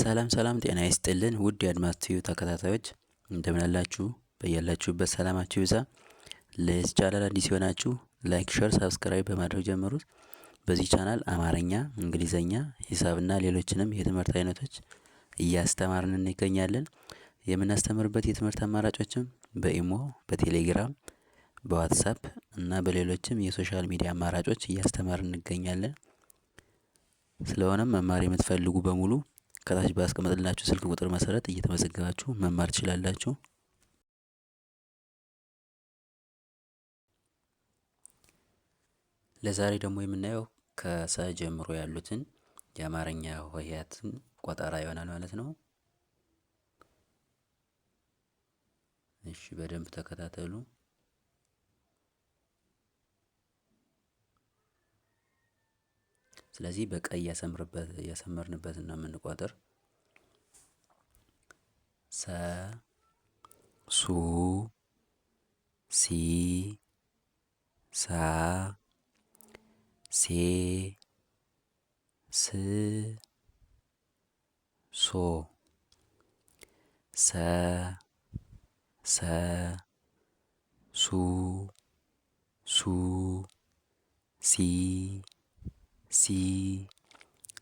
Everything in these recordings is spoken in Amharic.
ሰላም ሰላም ጤና ይስጥልን ውድ የአድማስ ቲዩብ ተከታታዮች እንደምን አላችሁ? በያላችሁበት ሰላማችሁ ይብዛ። ለዚህ ቻናል አዲስ የሆናችሁ like፣ share፣ subscribe በማድረግ ጀምሩት። በዚህ ቻናል አማርኛ፣ እንግሊዘኛ፣ ሂሳብና ሌሎችንም የትምህርት አይነቶች እያስተማርን እንገኛለን። የምናስተምርበት የትምህርት አማራጮችም በኢሞ፣ በቴሌግራም፣ በዋትሳፕ እና በሌሎችም የ social media አማራጮች እያስተማርን እንገኛለን። ስለሆነም መማር የምትፈልጉ በሙሉ ከታች ባስቀመጥላችሁ ስልክ ቁጥር መሰረት እየተመዘገባችሁ መማር ትችላላችሁ። ለዛሬ ደግሞ የምናየው ከሰ ጀምሮ ያሉትን የአማርኛ ሆሄያትን ቆጠራ ይሆናል ማለት ነው። እሺ በደንብ ተከታተሉ። ስለዚህ በቀይ ያሰመርንበትን ነው የምንቆጥር። ሰ ሱ ሲ ሳ ሴ ስ ሶ ሰ ሰ ሱ ሱ ሲ ሲ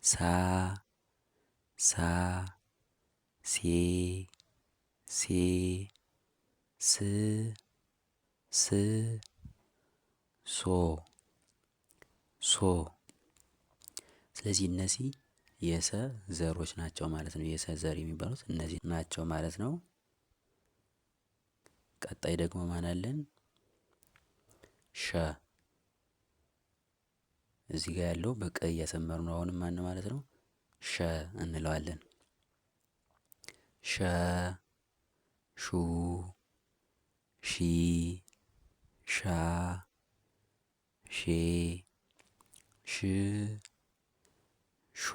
ሳ ሳ ሴ ሴ ስ ስ ሶ ሶ። ስለዚህ እነዚህ የሰ ዘሮች ናቸው ማለት ነው። የሰ ዘር የሚባሉት እነዚህ ናቸው ማለት ነው። ቀጣይ ደግሞ ማን አለን? ሸ። እዚህ ጋር ያለው በቀይ ያሰመርነው አሁንም ማን ማለት ነው? ሸ እንለዋለን። ሸ ሹ ሺ ሻ ሼ ሽ ሾ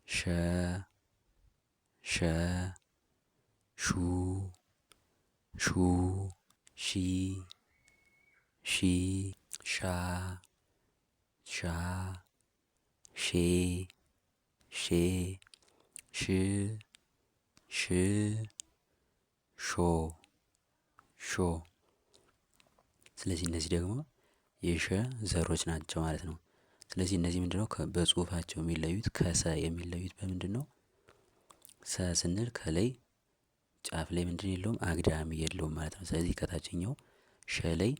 ሸ ሸ ሹ ሹ ሺ ሺ ሻ ሻ ሼ ሼ ሽ ሽ ሾ ሾ። ስለዚህ እነዚህ ደግሞ የሸ ዘሮች ናቸው ማለት ነው። ስለዚህ እነዚህ ምንድነው በጽሁፋቸው የሚለዩት ከሰ የሚለዩት በምንድነው? ሰ ስንል ከላይ ጫፍ ላይ ምንድን የለውም አግዳሚ የለውም ማለት ነው። ስለዚህ ከታችኛው ሸ ላይ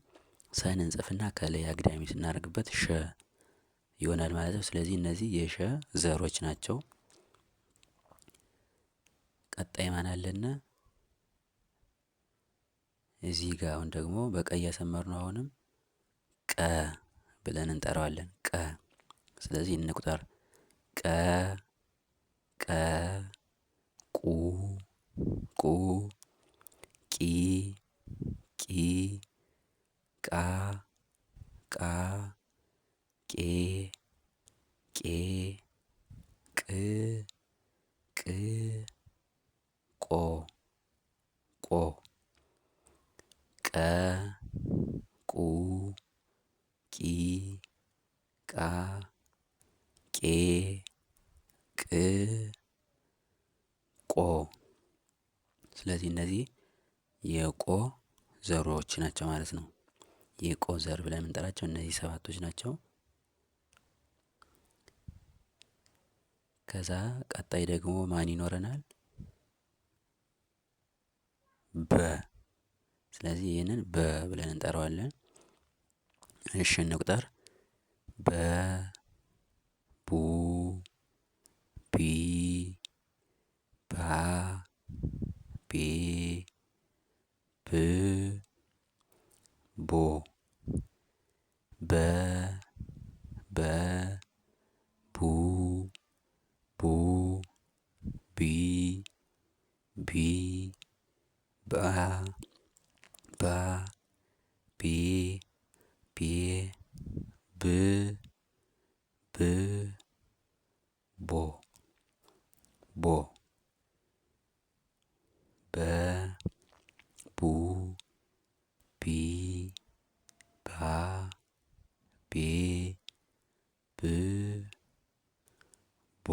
ሰን እንጽፍና ከላይ አግዳሚ ስናደርግበት ሸ ይሆናል ማለት ነው። ስለዚህ እነዚህ የሸ ዘሮች ናቸው። ቀጣይ ማን አለና? እዚህ ጋር አሁን ደግሞ በቀይ ያሰመርነው አሁንም ቀ ብለን እንጠራዋለን። ቀ ስለዚህ እንቁጠር። ቀ ቀ ቁ ቁ ቂ ቂ ቃ ቃ ቄ ቄ ቅ ቅ ቆ ቆ ቀ ቁ ቂ ቃ ቄ ቅ ቆ። ስለዚህ እነዚህ የቆ ዘሮች ናቸው ማለት ነው። የቆ ዘር ብለን የምንጠራቸው እነዚህ ሰባቶች ናቸው። ከዛ ቀጣይ ደግሞ ማን ይኖረናል? በ። ስለዚህ ይህንን በ ብለን እንጠራዋለን። እሺ እንቁጠር። በ ቡ ቢ ባ ቤ ብ ቦ በ በ ቡ ቡ ቢ ቢ ባ ባ ቤ ቤ ብ ብ ቦ ቦ በ ቡ ቢ ባ ቤ ብ ቦ።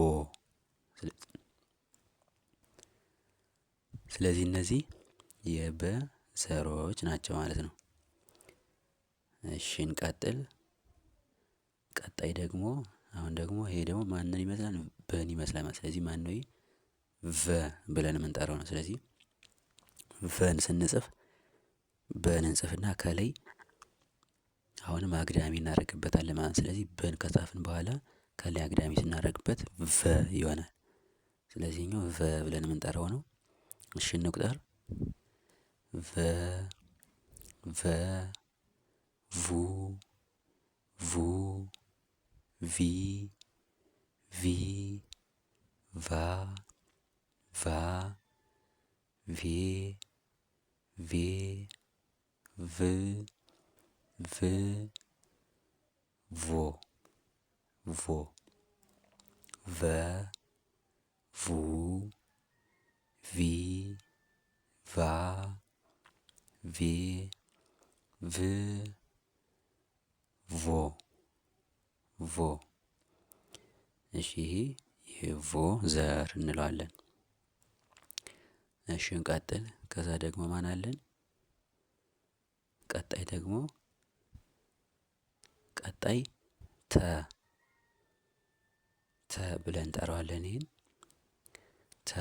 ስለዚህ እነዚህ የበ ዘሮች ናቸው ማለት ነው። እሺ እንቀጥል። ቀጣይ ደግሞ አሁን ደግሞ ይሄ ደግሞ ማንን ይመስላል? በን ይመስላል ማለት ስለዚህ ማን ነው? ቨ ብለን የምንጠራው ነው። ስለዚህ ቨን ስንጽፍ በን እንጽፍና ከላይ አሁንም አግዳሚ እናደርግበታለን ማለት ነው። ስለዚህ በን ከጻፍን በኋላ ከላይ አግዳሚ ስናደርግበት ቨ ይሆናል። ስለዚህ እኛው ቨ ብለን የምንጠራው ነው። እሺ እንቁጠር። ቨ ቨ ቩ ቩ ቪ ቪ ቫ ቫ ቬ ቬ ቭ ቭ ቮ ቮ ቨ ቩ ቪ ቫ ቬ ቭ ቮ ቮ። እሺ ይሄ የቮ ዘር እንለዋለን። እሺ እንቀጥል። ከዛ ደግሞ ማን አለን? ቀጣይ ደግሞ ቀጣይ ተ ተ ብለን እንጠራዋለን። ይሄን ተ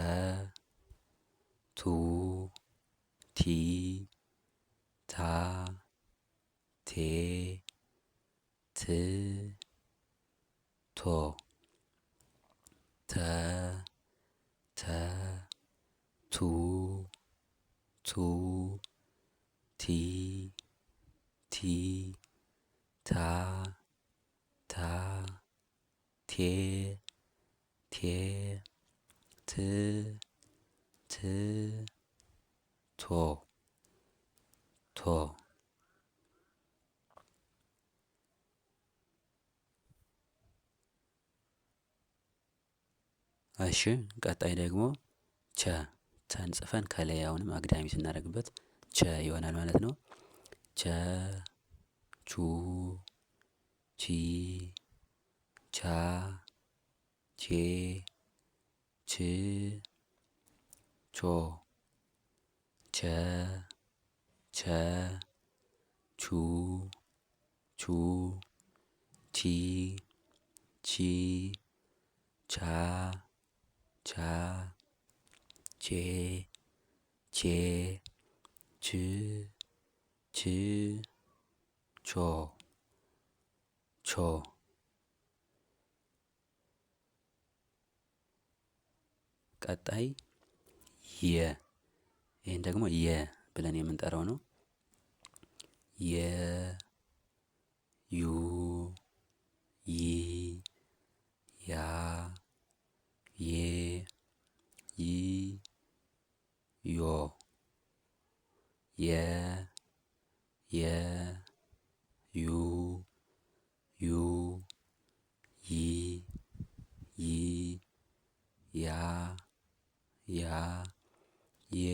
ቱ ቲ ታ ቴ ት ቶ ተ ተ ቱ ቱ ቲ ቲ ታ ታ ቴ ቴ ት ት ቶ ቶ። እሺ ቀጣይ ደግሞ ቸ ተን ጽፈን ከላይ አሁንም አግዳሚ ስናደርግበት ቸ ይሆናል ማለት ነው። ቸ ቹ ቺ ቻ ቼ ች ቾ ቸ ቸ ቹ ቹ ቺ ቺ ቻ ቻ ቼ ቼ ች ች ቾ ቾ። ቀጣይ የ ይህን ደግሞ የ ብለን የምንጠራው ነው። የ ዩ ይ ያ ዬ ይ ዮ የ የ ዩ ዩ ይ ይ ያ ያ ዬ